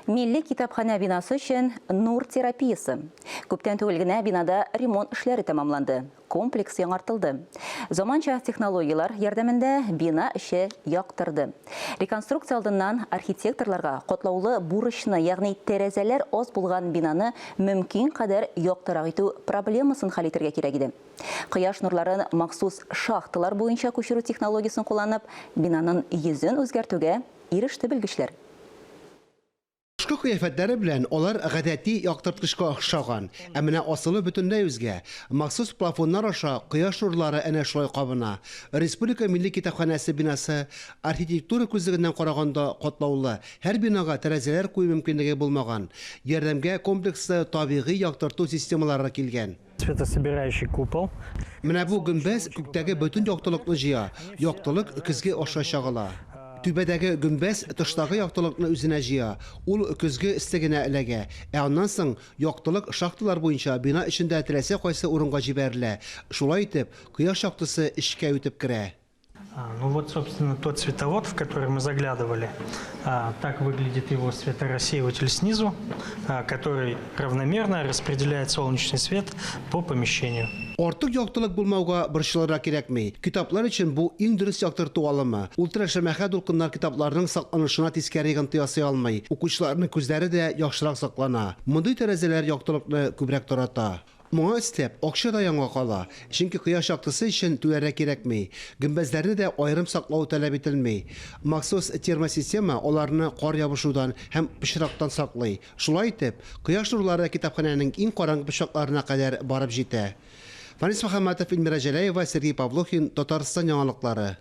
Милли китапханә бинасы өчен нур терапиясе. Күптән түгел генә бинада ремонт эшләре тәмамланды, комплекс яңартылды. Заманча технологияләр ярдәмендә бина эче яктырды. Реконструкция алдыннан архитекторларга катлаулы бурычны, ягъни тәрәзәләр аз булган бинаны мөмкин кадәр яктырак итү проблемасын хәл итәргә кирәк иде. Кояш нурларын махсус шахталар буенча күчерү технологиясен кулланып, бинаның йөзен үзгәртүгә иреште белгечләр. Тышкы кыяфәтләре белән алар гадәти яктырткычка охшаган, ә менә асылы бөтенләй үзгә. Махсус плафоннар аша кояш нурлары әнә шулай кабына. Республика Милли китапханәсе бинасы архитектура күзлегеннән караганда катлаулы, һәр бинага тәрәзәләр кую мөмкинлеге булмаган. Ярдәмгә комплекслы табигый яктырту системалары килгән. Светособирающий купол. Менә бу гөмбәз күктәге бөтен яктылыкны җыя. Яктылык көзге аша чагыла. Түбәдәге гөмбәз тыштагы яктылыкны үзенә җыя. Ул көзге өслегенә эләгә. Ә аннан соң яктылык шахталар буенча бина эчендә теләсә кайсы урынга җибәрелә. Шулай итеп, кояш яктысы эчкә үтеп керә. Ну вот, собственно, тот световод, в который мы заглядывали. Так выглядит его светорассеиватель снизу, который равномерно распределяет солнечный свет по помещению. Артык яктылык булмауга борчылырга кирәкми. Китаплар өчен бу иң дөрес яктырту алымы. Ультрашәмәхә дулкыннар китапларның сакланышына тискәре йогынты ясый алмый. Укучыларның күзләре дә яхшырак саклана. Мондый тәрәзәләр яктылыкны күбрәк тарата. Моңа өстәп, акча да янга кала, чөнки кояш яктысы өчен түләргә кирәкми. Гөмбәзләрне дә аерым саклау таләп ителми. Махсус термосистема аларны кар ябышудан һәм пычрактан саклый. Шулай итеп, кояш нурлары китапханәнең иң караңгы почмакларына кадәр барып җитә. Фанис Мөхәммәтов, Эльмира Җәләева, Сергей Павлухин, Татарстан яңалыклары.